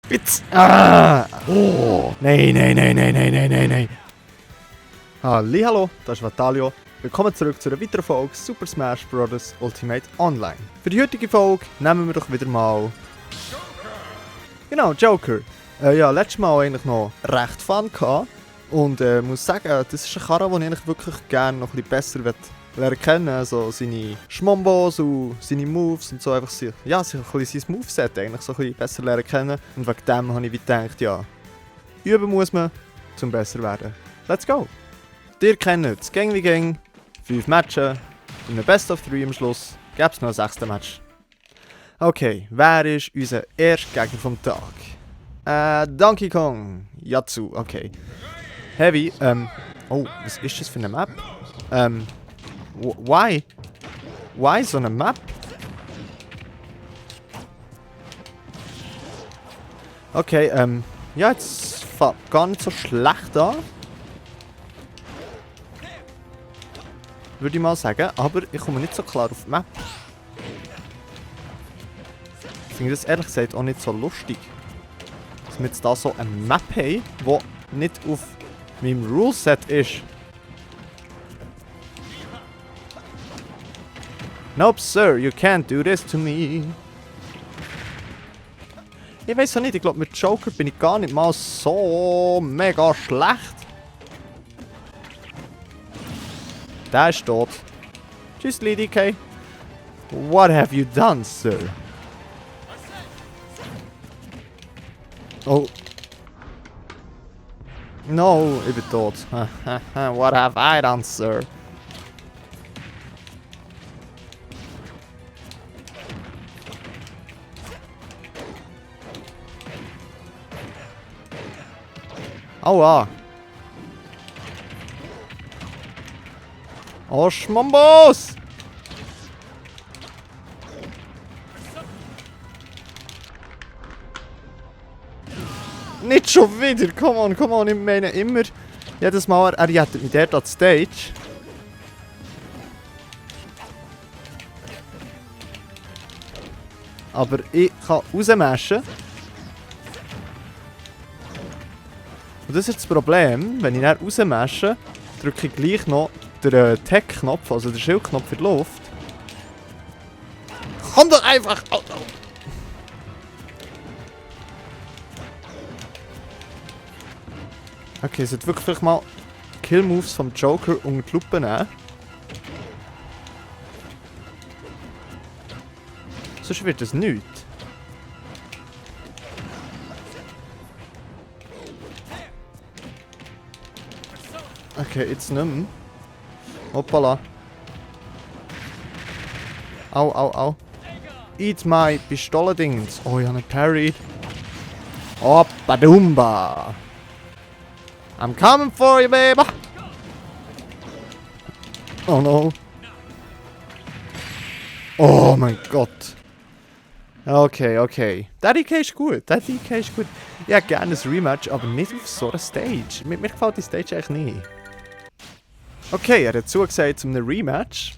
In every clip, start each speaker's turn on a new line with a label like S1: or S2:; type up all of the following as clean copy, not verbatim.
S1: Jetzt! Ah! Oh! Nein, nein, nein, nein, nein, nein, nein, nein! Hallihallo, das ist Vatalio. Willkommen zurück zu einer weiteren Folge Super Smash Bros. Ultimate Online. Für die heutige Folge nehmen wir doch wieder mal... Genau, Joker. Ja, letztes Mal eigentlich noch recht Fun gehabt. Und muss sagen, das ist eine Karre, die ich eigentlich wirklich gerne noch ein bisschen besser lernen kennen. Also seine Schmombos und seine Moves und so einfach ja, so ein bisschen sein Moveset eigentlich so ein bisschen besser lernen kennen. Und wegen dem habe ich gedacht, ja, üben muss man, um besser zu werden. Let's go! Ihr kennt es, Gang wie Gang, 5 Matches, in einem Best of 3 am Schluss gibt es noch ein 6. Match. Okay, wer ist unser erster Gegner vom Tag? Donkey Kong. Yatsu, okay. Heavy, oh, was ist das für eine Map? Why? Why so eine Map? Okay, ja, jetzt fängt gar nicht so schlecht an. Würde ich mal sagen, aber ich komme nicht so klar auf die Map. Ich finde das ehrlich gesagt auch nicht so lustig. Dass wir jetzt da so eine Map haben, die nicht auf meinem Ruleset ist. Nope, sir, you can't do this to me. Ich weiß auch nicht, ich glaube mit Joker bin ich gar nicht mal so mega schlecht. Der ist tot. Tschüss, DK. What have you done, sir? Oh. No, ich bin tot. What have I done, sir? Aua. Oh, Schmombos! Nicht schon wieder! Come on, ich meine immer... Jedes Mal, er jettet mich dort an die Stage. Aber ich kann rausmaschen. Und das ist das Problem, wenn ich dann rausmasche, drücke ich gleich noch den Tech-Knopf, also den Schildknopf in die Luft. Komm doch einfach! Oh, oh. Okay, ich sollte wirklich vielleicht mal Kill-Moves vom Joker unter die Lupe nehmen. Sonst wird das nichts. Okay, jetzt nicht mehr. Hoppala. Au, au, au. Eat my Pistolendings. Oh, ich habe einen Parry. Oppadumba. I'm coming for you, baby. Oh no. Oh mein Gott. Okay. Der DK ist gut. Ich hätte gerne ein Rematch, aber nicht auf so einer Stage. Mir gefällt die Stage eigentlich nicht. Okay, er hat zugesagt zu einem Rematch.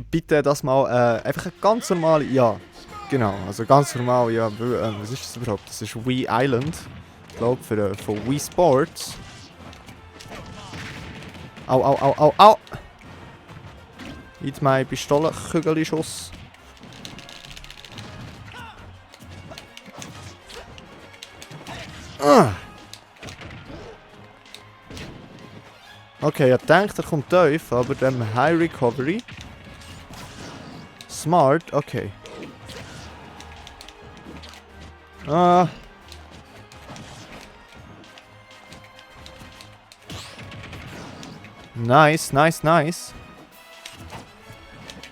S1: Bitte das mal einfach eine ganz normale... Ja, genau. Also ganz normal, ja. Was ist das überhaupt? Das ist Wii Island. Ich glaube, von Wii Sports. Au. Eat my Pistolenkügelschuss. Okay, ich dachte, er kommt tief, aber dann High Recovery. Smart, okay. Nice.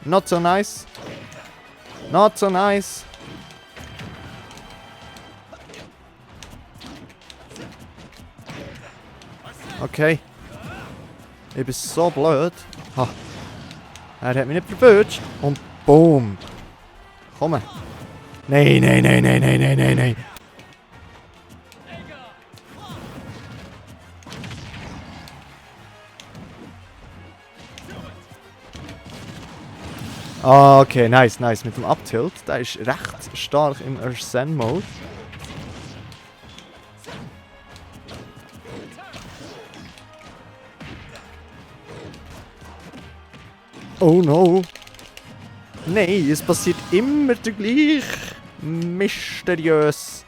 S1: Not so nice. Okay. Ich bin so blöd. Ha. Er hat mich nicht verwünscht. Und boom. Komm. Nein. Okay, nice. Mit dem Uptilt. Der ist recht stark im Arsene-Mode. Oh no. Nein, es passiert immer der gleich mysteriös.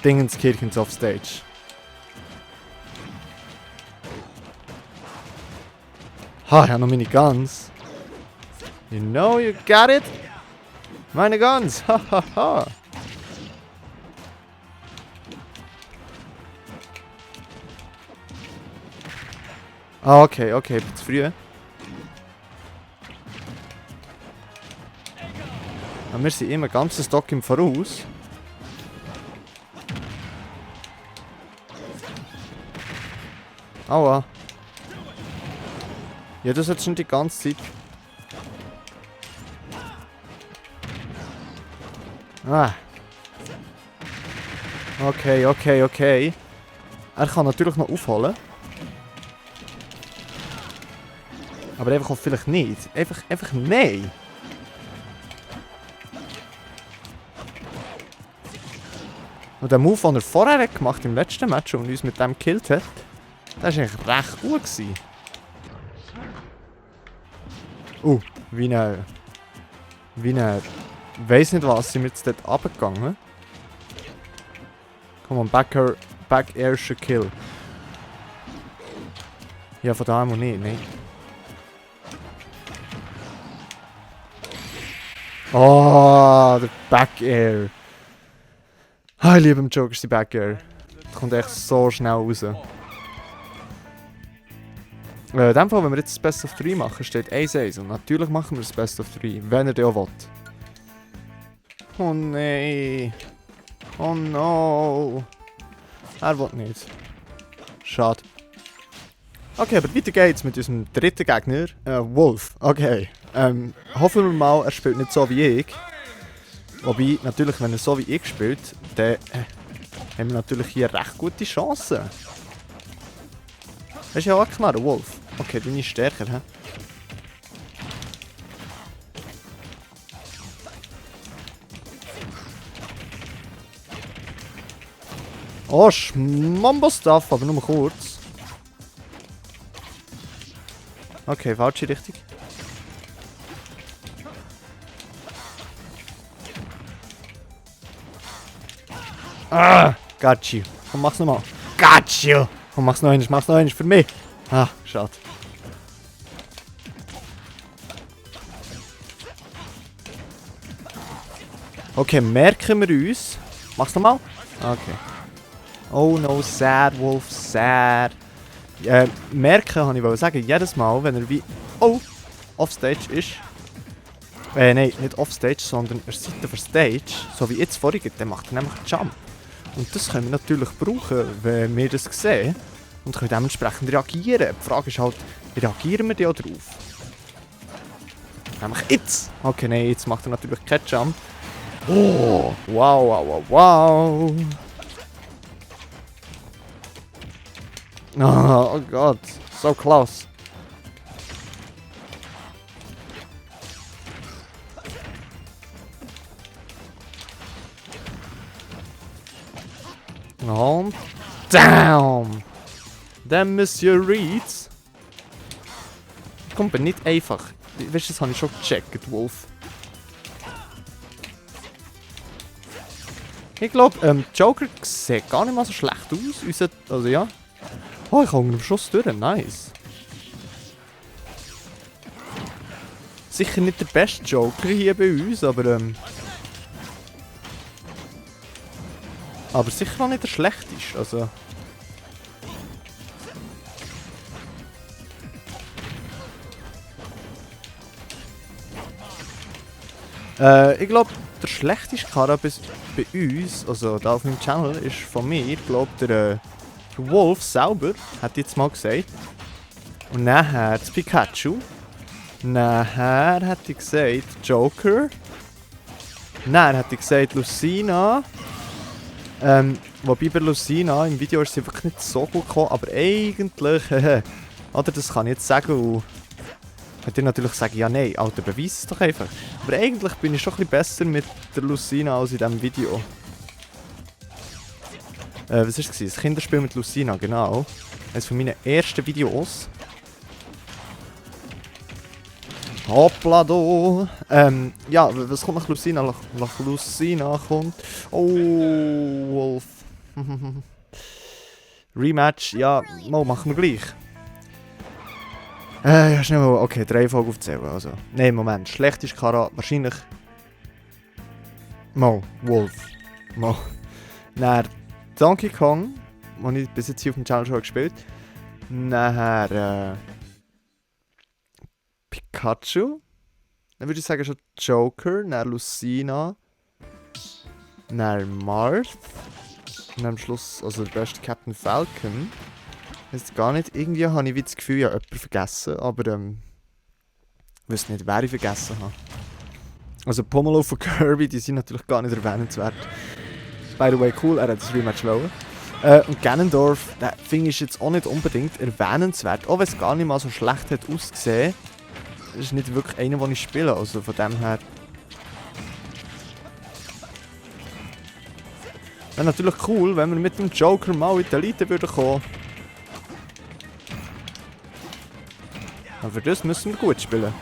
S1: Dingenskirchens Offstage. Ha, ich habe noch meine Guns. You know you got it? Meine Guns, hahaha. Ah, okay, okay, zu früh. Aber wir sind immer ganz Stock im Voraus. Aua. Ja, das hat schon die ganze Zeit. Ah. Okay, okay, okay. Er kann natürlich noch aufholen. Aber einfach auch vielleicht nicht. Einfach nein. Und der Move, den er vorher hat gemacht im letzten Match und uns mit dem gekillt hat, das war eigentlich recht gut gewesen. Wie er weiss nicht was, sind wir jetzt dort runtergegangen. Komm on, back air should kill. Ja, von da noch nicht, nein. Oh, der Back Air. Ah, ich liebe im Joker die Back Air. Das kommt echt so schnell raus. In dem Fall, wenn wir jetzt das Best of 3 machen, steht 1-1. Und natürlich machen wir das Best of 3, wenn er das auch will. Oh nein. Oh no. Er will nicht. Schade. Okay, aber weiter geht's mit unserem dritten Gegner, Wolf. Okay. Hoffen wir mal, er spielt nicht so wie ich. Wobei, natürlich, wenn er so wie ich spielt, dann haben wir natürlich hier recht gute Chancen. Das ist ja auch klar, Wolf. Okay, du bist stärker, hä? Oh, Schmambo-Stuff, aber nur kurz. Okay, falsche Richtung. Ah, got you. Komm, mach's nochmal. Got you. Komm, mach's noch einmal für mich. Ah, schade. Okay, merken wir uns. Mach's nochmal. Okay. Oh no, sad, Wolf, sad. Merken, habe ich sagen, jedes Mal, wenn er wie... Oh! Offstage ist. Nein, nicht offstage, sondern er Seite für Stage. So wie jetzt vorhin, dann macht er nämlich einen Jump. Und das können wir natürlich brauchen, wenn wir das sehen. Und können dementsprechend reagieren. Die Frage ist halt, wie reagieren wir da drauf? Nämlich jetzt! Okay, nein, jetzt macht er natürlich keinen Jump. Oh! Wow, wow, wow, wow! Oh Gott, so close. Und down! Der Monsieur Reeds. Kommt mir nicht einfach. Weißt du, das habe ich schon gecheckt, Wolf. Ich glaube, Joker sieht gar nicht mal so schlecht aus. Also ja. Oh, ich komme am Schluss durch. Nice. Sicher nicht der beste Joker hier bei uns, aber sicher auch nicht der schlechteste. Also. Ich glaube, der schlechteste Charakter bei uns, also da auf meinem Channel, ist von mir, ich glaube, der Wolf selber, hat jetzt mal gesagt. Und nachher das Pikachu. Nachher hat ich gesagt Joker. Nachher hat ich gesagt Lucina. Wobei bei Lucina im Video ist sie wirklich nicht so gut gekommen, aber eigentlich, oder das kann ich jetzt sagen und könnt ihr natürlich sagen, ja nein, Alter, beweis es doch einfach. Aber eigentlich bin ich schon ein bisschen besser mit der Lucina als in diesem Video. Was war es? Das Kinderspiel mit Lucina, genau. Eines von meinen ersten Videos. Hoppla do. Ja, was kommt nach Lucina? Nach Lucina kommt... Oh, Wolf. Rematch, ja, mal machen wir gleich. Ja, schnell mal, okay, 3 Folgen aufzählen, also. Nein, Moment, schlecht ist Kara, wahrscheinlich... Mal, Wolf. Mal. Dann Donkey Kong, den ich bis jetzt hier auf dem Channel schon gespielt habe. Dann Pikachu. Dann würde ich sagen schon Joker, dann Lucina. Dann Marth. Und am Schluss, also der beste Captain Falcon. Ich weiß gar nicht, irgendwie habe ich das Gefühl, ich habe jemanden vergessen, aber ich weiß nicht, wer ich vergessen habe. Also Pomelo von Kirby, die sind natürlich gar nicht erwähnenswert. By the way, cool, er hat das Rematch wollen. Und Ganondorf, der finde ich jetzt auch nicht unbedingt erwähnenswert, auch wenn es gar nicht mal so schlecht hat ausgesehen. Das ist nicht wirklich einer, den ich spiele, also von dem her. Wäre natürlich cool, wenn wir mit dem Joker mal in die Elite würden kommen. Aber für das müssen wir gut spielen.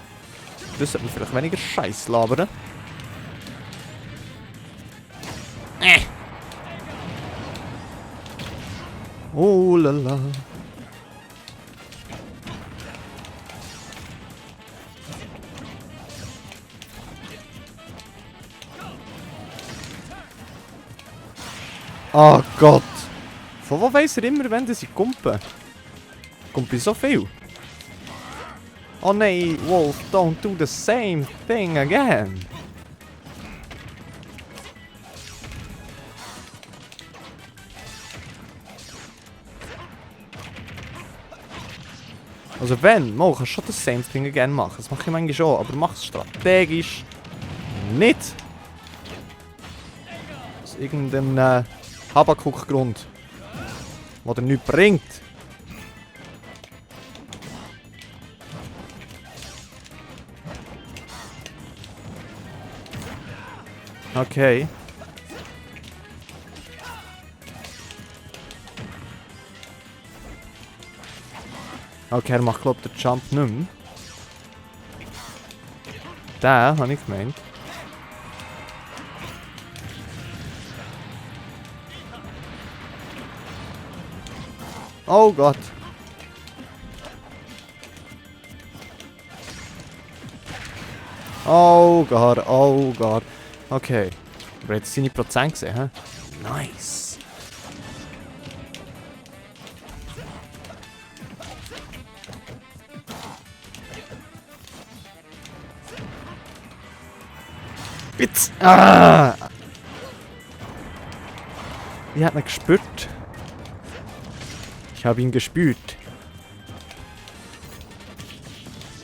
S1: Für das sollten wir vielleicht weniger Scheiß labern. Oh lala. Oh Gott! Von wo weiss er immer, wenn sie kumpen? Kumpen so viel? Oh nein, Wolf, don't do the same thing again! Also wenn, mal kannst du schon das same thing again machen. Das mache ich manchmal schon, aber mach es strategisch nicht! Aus irgendeinem Habakuk-Grund, der dir nichts bringt. Okay. Okay, er macht glaube ich den Jump nicht mehr. Den habe ich gemeint. Oh Gott. Oh Gott, oh Gott. Okay. Aber jetzt seine Prozent gesehen, hä? Nice. Jetzt! Ah! Ich habe ihn gespürt. Ich habe ihn gespürt.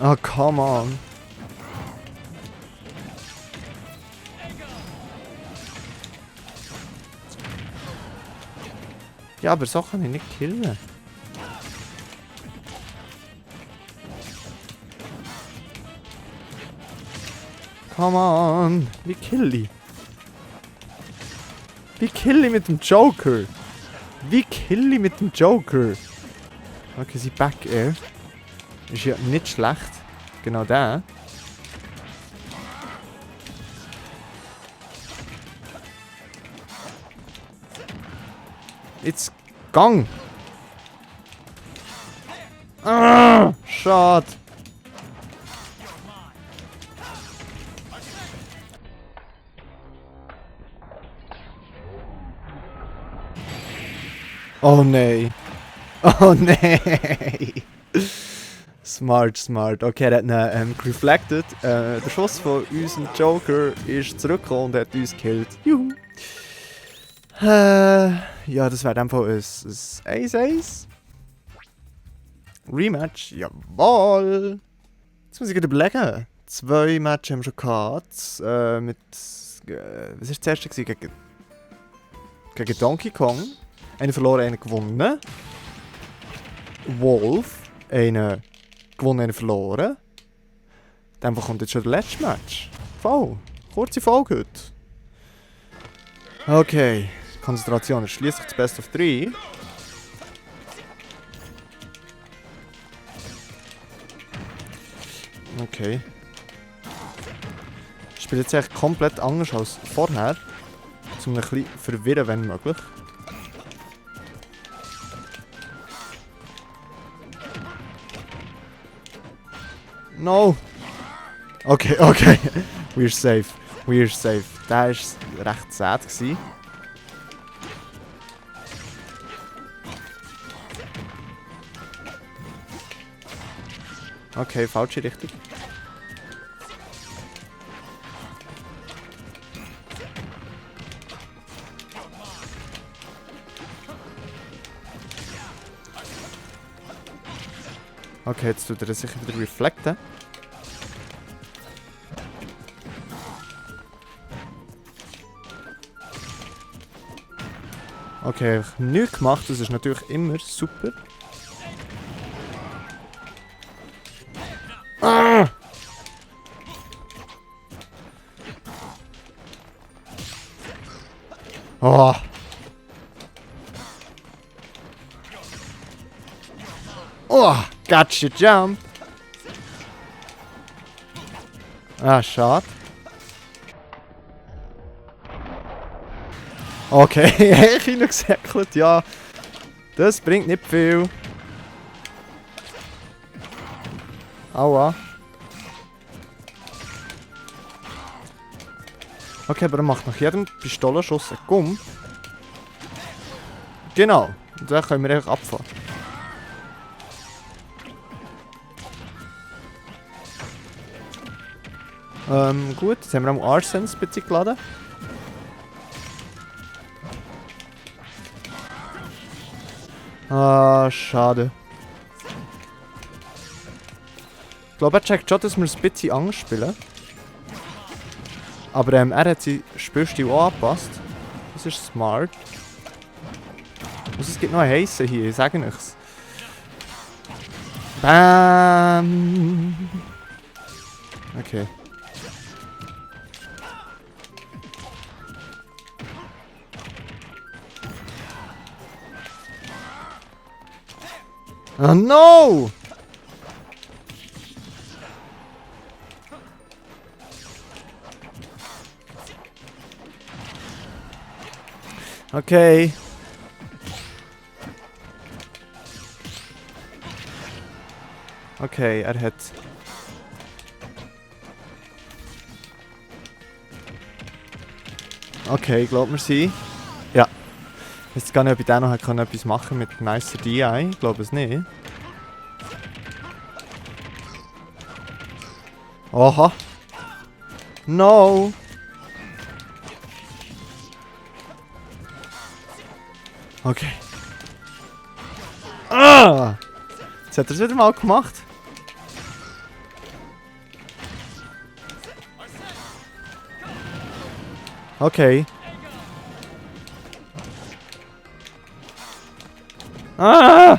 S1: Oh, come on. Ja, aber so kann ich nicht killen. Come on. Wie kill ich? Wie kill ich mit dem Joker? Wie kill ich mit dem Joker? Okay, sie Back Air. Ist ja nicht schlecht. Genau der. Jetzt gang! Ah, schade. Oh nein. Oh nein. Smart, smart. Okay, er hat ihn reflected. Der Schuss von unserem Joker ist zurückgekommen und hat uns gekillt. Juhu. Ja, das wäre einfach ein 1-1. Rematch, jawohl. Jetzt muss ich gerade überlegen. 2 Matches haben wir schon gehabt. Mit. Was war das erste? Gegen Donkey Kong. Einen verloren, einen gewonnen. Wolf. Einen gewonnen, einen verloren. Dann kommt jetzt schon der letzte Match. Voll. Kurze Folge heute. Okay. Konzentration ist schließlich das Best of 3. Okay. Ich spiele jetzt echt komplett anders als vorher. Um ein bisschen verwirren, wenn möglich. No! Okay, okay. We're safe. We're safe. Der war recht sad gewesen. Okay, falsche Richtung. Okay, jetzt tut er sicher wieder reflekten. Okay, ich habe nichts gemacht, das ist natürlich immer super. Ah! Oh! Oh! Gotcha jump! Ah, schade. Okay, ich habe gesagt, ja. Das bringt nicht viel. Aua. Okay, aber er macht nach jedem Pistolenschuss einen Gumm. Genau. Und dann können wir einfach abfahren. Gut, jetzt haben wir am Arsens ein bisschen geladen. Ah, schade. Ich glaube, er checkt schon, dass wir ein bisschen Angst spielen. Aber er hat seinen Spielstil auch angepasst. Das ist smart. Also, es gibt noch einen heissen hier, ich sage nichts. Bam! Okay. Oh no! Okay. Okay, er hat... Okay, ich glaube wir sind. Ja. Jetzt gar nicht, ob ich den noch etwas machen mit nicer DI. Ich glaube es nicht. Oha. No. Okay. Ah! Jetzt hat er es wieder mal gemacht. Okay. Ah!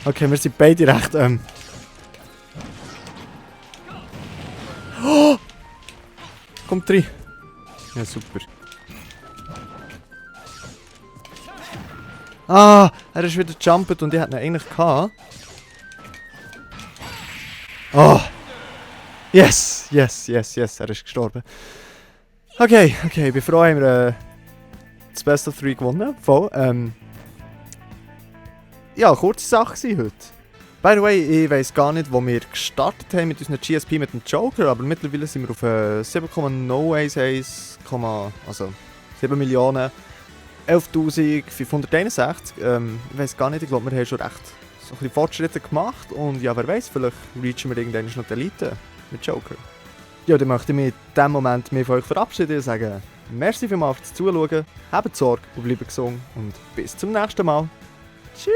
S1: Okay, wir sind beide recht Oh! Kommt rein. Ja, super. Ah! Er ist wieder gejumpt und ich hätte ihn eigentlich gehabt. Oh! Yes! Yes, yes, yes. Er ist gestorben. Okay, okay. Ich bin froh, haben wir das Best of 3 gewonnen. Voll. Ja, kurze Sache heute. By the way, ich weiss gar nicht, wo wir gestartet haben mit unserem GSP mit dem Joker, aber mittlerweile sind wir auf 7,011, also 7 Millionen 11.561. Ich weiss gar nicht, ich glaube, wir haben schon recht so ein bisschen Fortschritte gemacht und ja, wer weiß, vielleicht reachen wir irgendwann noch die Elite mit Joker. Ja, dann möchte ich mich in diesem Moment von euch verabschieden und sagen, merci vielmals fürs Zuschauen, habt Sorge und bleibt gesund und bis zum nächsten Mal. Tschüss!